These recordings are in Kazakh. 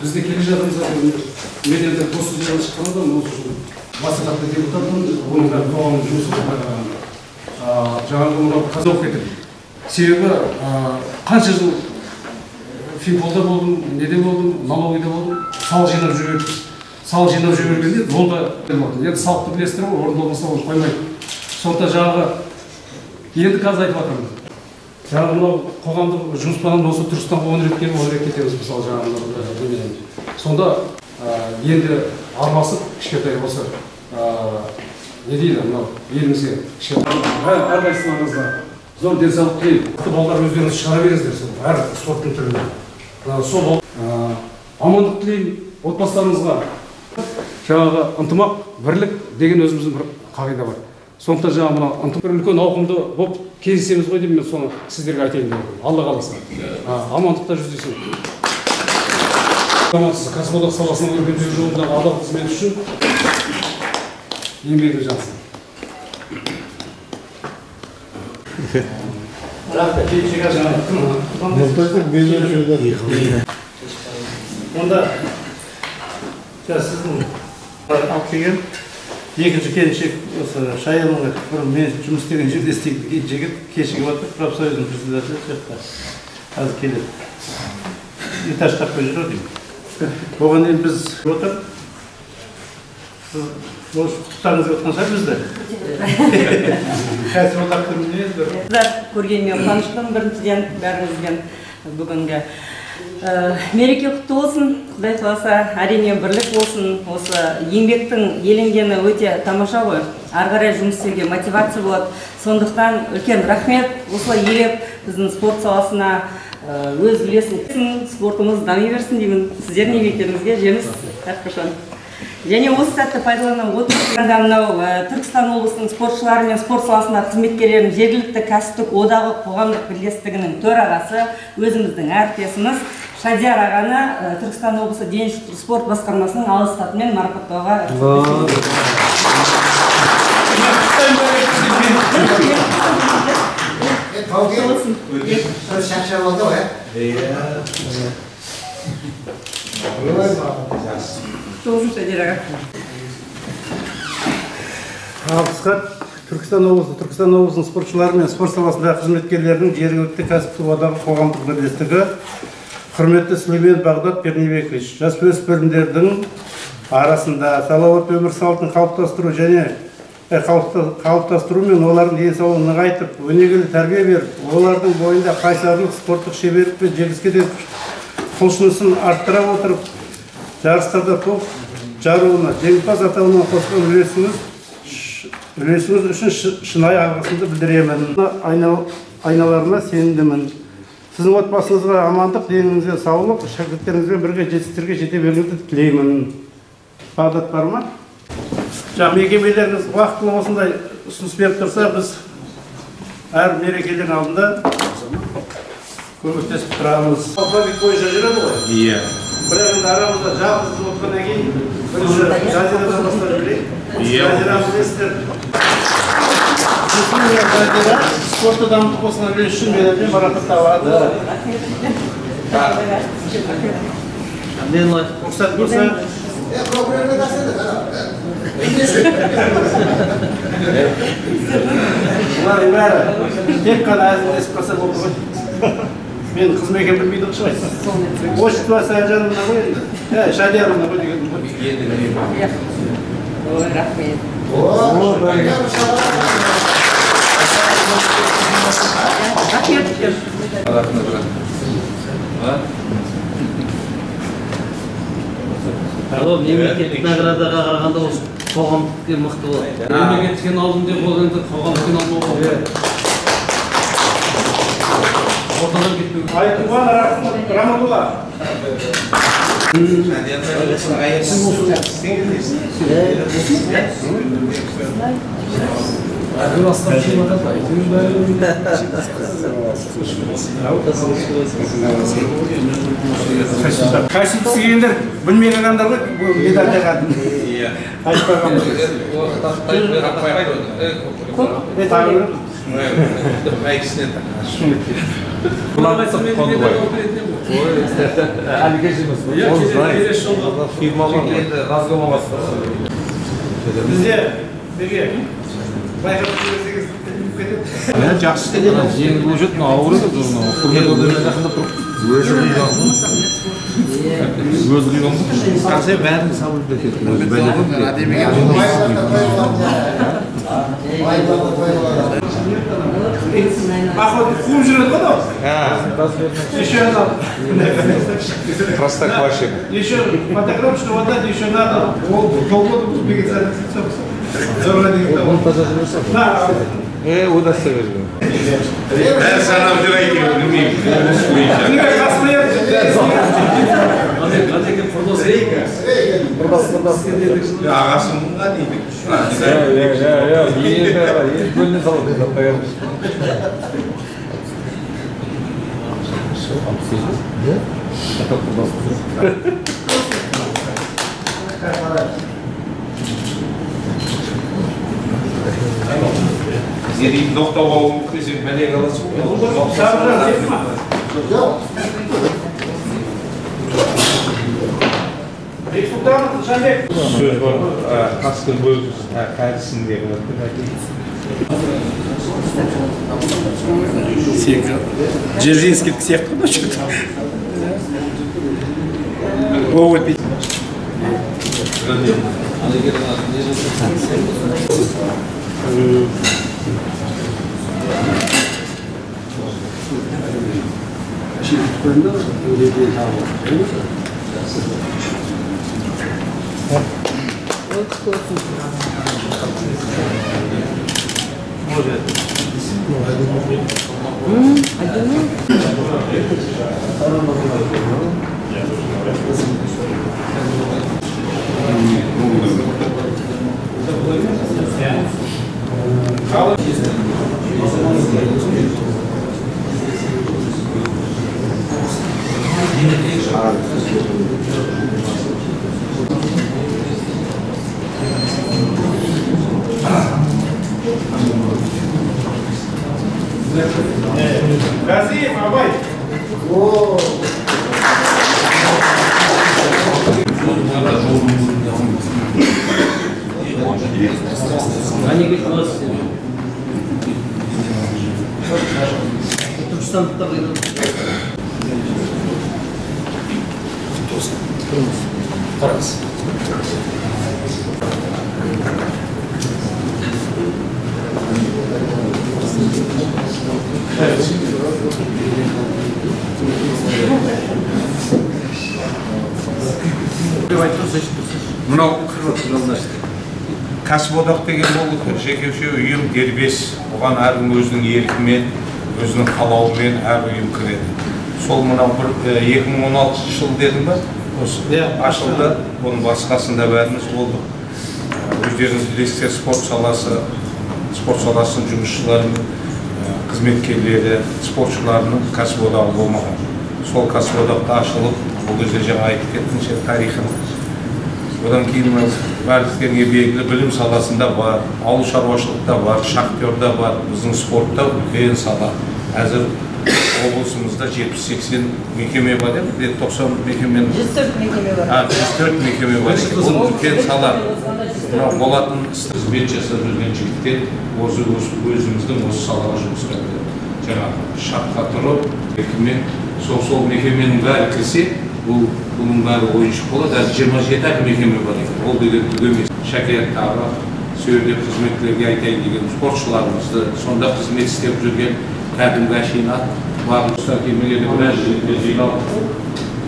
Біз де келе жатырмыз. Мен енді осы жерден шыққан адаммын, осы жылы мәслихатта депутатпын, оның бәрі қоғамның жұмысы ғой. Жаңағы мынау қазақ кетіп. Себебі қанша жыл финполда болдым, неде болдым, налоговыйда болдым, салық жинап жүргенбіз. Салық жинап жүргенде ол да енді салықты білесіздер ғой, орындалмаса оны қоймайды. Сондықтан жаңағы енді қазір айтып жатырмын. Жаңағы мынау қоғамдық жұмыспенен осы Түркістанға 10 рет келіп, 10 рет кетеміз, мысалы, жаңағы неменен. Сонда енді араласып кішкентай осы не дейді мынау елімізге кішкентай әрқайсыларыңызға зор денсаулық тілеймін. Балалар өздеріңіз шығара беріңіздер сол әр спорттың түрін. Сол амандық тілеймін отбасыларыңызға. Жаңағы ынтымақ, бірлік деген өзіміздің бір қағида бар. Сондықтан жаңағы мынау ынтымақ бір үлкен ауқымды болып кездесеміз ғой деп мен соны сіздерге айтайын деп отырмын. Алла қаласа. Амандықта жүздесін. Амансыз кәсіподақ саласының өркендеу жолындағы адал қызмет үшін еңбегі жақсы. Онда сіздің алып келген екінші келіншек осы Шаянның бұрын мен жұмыс істеген жерде істейтін жігіт кешігіп жатыр, профсоюздың председателі жақта қазір келеді. Этаж таппай жүр ғой деймін. Оған енді біз отыр. Сіз осы құттықтарыңыз өткен шығар бізді. Кәсіподақтың мінезі. Сіздер көргеніме қуаныштымын біріншіден бәріңізбен бүгінгі. Мереке құтты болсын, Құдай қаласа, әрине бірлік болсын. Осы еңбектің еленгені өте тамаша ғой. Ары қарай жұмыс істеуге мотивация болады. Сондықтан үлкен рахмет осылай елеп біздің спорт саласына өз үлесін, спортымыз дами берсін деймін. Сіздердің еңбектеріңізге жеміс әрқашан. Және осы сәтті пайдалана отырып, мынау Түркістан облысының спортшылары мен спорт саласындағы қызметкерлерінің жергілікті кәсіптік одағы қоғамдық бірлестігінің төрағасы, өзіміздің әріптесіміз Шадияр ағаны Түркістан облысы дене шынықтыру спорт басқармасының алғыс хатымен марапаттауға Алғыс хат Түркістан облысы, Түркістан облысының спортшылары мен спорт саласындағы қызметкерлерінің жергілікті кәсіптік одағы қоғамдық бірлестігі. Құрметті Сүлеймен Бағдат Пернебекович, жасөспірімдердің арасында салауатты өмір салтын қалыптастыру және қалыптастыру мен олардың денсаулығын нығайтып, өнегелі тәрбие беріп, олардың бойында қайсарлық, спорттық шеберлік пен жеңіске деген құлшынысын арттыра отырып, жарыстарда топ жаруына, жеңімпаз атауына қосқан үлесіңіз үшін шынайы алғысымды білдіремін. Айналарына сенімдімін. Сіздің отбасыңызға амандық, деніңізге саулық, шәкірттеріңізбен бірге жетістіктерге жете беруіңізді тілеймін. Бағдат бар ма? Жаңа мекемелеріңіз уақытылы осындай ұсыныс беріп тұрса, біз әр мерекелердің алдында көмектесіп тұрамыз. Алфавит бойынша жүреді ғой? Иә. Бірақ енді арамызда жалғыз отқаннан кейін бірінші Жазирадан бастап жіберейік. Иә. Жазираны білесіздер. Жазира спортты дамыту қосқан үлесі үшін медальмен марапатталады. Рұқсат болса. Бұлардың бәрі тек қана әзілдесіп қалса болды ғой. Мен қызым екенін білмейді ғой. Отчество Сәнжановна ғой енді. Шадияровна ғой деген ғой. Ой, рахмет. Рахмет. Ол мемлекеттік наградаға қарағанда ол қоғамдық мықты болады. Мемлекеттіктен алдым деп ол енді қоғамдықтан алмауға болады. Ортадан кетпеу. Айтуған Рамадулла. Костюм кигендер білмей қалғандар ғой, бұл медаль тағатын. Айтпаған. Әлі кеш емес. Келесі жылғы фирма бар. Енді разгон аласыз. Бізде неге байқап жүрсеңіз ілініп кетеді. Жақсы істеді. Жеңіл болып жүрді, мынау ауыр еді, мынау құрмет орденімен жақындап тұр. Өзі құйған. Өзі құйған. Қарсы бәрін салып кетеді. Өзі бәле. Охотник қуып жүреді ғой анау. Еще надо. Простоквашино. Еще фотографию отдать, еще надо. Полгода бегать. Да. Удостоверение. Бәрі санап жүр әйтеуір, білмеймін. Облыс бойынша. Ағасы мыңға дейді. Бөліне салады. Не дейін доқтауға мүмкін, сен бәлеге аласың ғой. Бексұлтанов Нышанбек. Сөз бар, қасқыр көз кәрісінде. Сенікі Дзержинскийдікі сияқты ғой, что-то. Ой, Газиев Абай. Қараңыз. Мынау кәсіподақ деген болды, жекеше ұйым дербес, оған әркім өзінің еркімен, өзінің қалауымен әр ұйым кіреді. Сол мынау бір 2016 жыл дедім ба? Осы ашылды, оның басқасында бәріміз болдық. Өздеріңіз білесіздер, спорт саласы, спорт саласының жұмысшыларының, қызметкерлері, спортшыларының кәсіподағы болмаған. Сол кәсіподақта ашылып, ол кезде жаңа айтып кеттім, тарихын. Одан кейін барлықтарыңа белгілі білім саласында бар, ауыл шаруашылықта бар, шахтерда бар, біздің спортта үлкен сала. Әзір облысымызда 70-80 мекеме бар еді, 90 мекеме. 104 мекеме бар. 104 мекеме бар. Бұл үлкен сала. Мынау болатын қызмет жасап жүрген жігіттер осы өзіміздің осы салаға жұмысқа кіреді. Жаңағы шартқа тұрып, мекеме, сол мекеменің бәрі кірсе, бұның бәрі ойыншық болады. Әзір 27 мекеме бар екен. Ол деген түк емес. Шәкәрім тағы сол қызметкерлерге айтайын деген спортшыларымызды, сонда қызмет істеп жүрген кәдімгі әшейін ат барлық мекемелерде біраз жерде жиналып,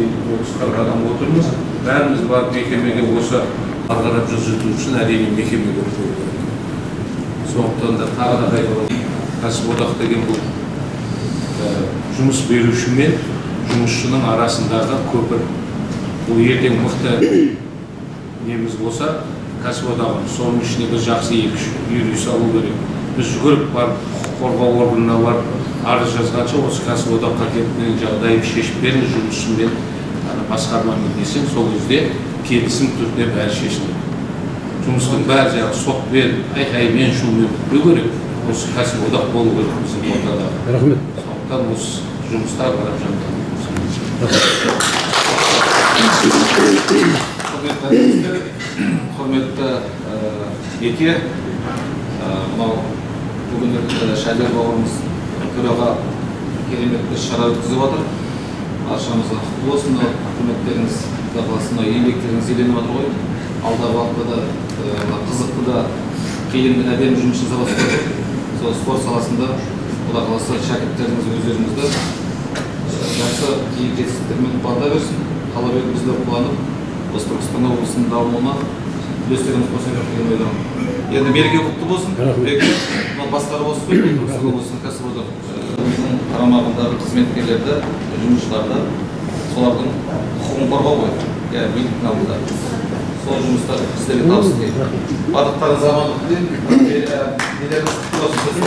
30-40 адам отырмыз. Бәріміз барып мекемеге осы ары қарап жылжыту үшін әрине мекемеге қою керек. Сондықтан да тағы да қайталап, кәсіподақ деген бұл жұмыс беруші мен жұмысшының арасындағы көпір. Бұл ертең мықты неміз болса, кәсіподағымыз, соның ішіне бір жақсы екі-үш юрист алу керек. Біз жүгіріп барып, құқық қорғау органына барып арыз жазғанша осы кәсіподаққа келіп менің жағдайымды шешіп беріңіз, жұмысшымен, басқармамен десең, сол кезде келісім түрде бәрі шешіледі. Жұмыстың бәрі жаңағы сотпен, айқаймен, шумен бітпеу керек. Осы кәсіподақ болу керек біздің ортада. Рахмет. Сондықтан осы жұмыстар қарап жандандыру. Құрметті әріптестер, құрметті Беке, мынау бүгін Шадияр бауырымыз төраға керемет іс шара өткізіп жатыр. Баршамызға құтты болсын, мынау құрметтеріңіз, Құдай қаласа, мынау еңбектеріңіз еленіп жатыр ғой. Алдағы уақытта да мына қызықты да қиын әдемі жұмыс жасап жатсыздар. Сол спорт саласында Құдай қаласа шәкірттеріңіз өздеріңізді жақсы биік жетістіктермен қуанта берсін. Қала берді біз де қуанып, осы Түркістан облысының дамуына үлестеріңізді қоса беріп деген ойдамын. Енді мереке құтты болсын. Беке, мынау басқарып отырсыз ғой, Түркістан облысының кәсіподақ қарамағындағы қызметкерлерді, жұмысшыларды, солардың құқығын қорғау ғой, иә, биліктің алдында. Сол жұмыстар сіздерге табыс тілеймін. Барлықтарыңызға амандық тілеймін. Нелеріңіз құтты болсын.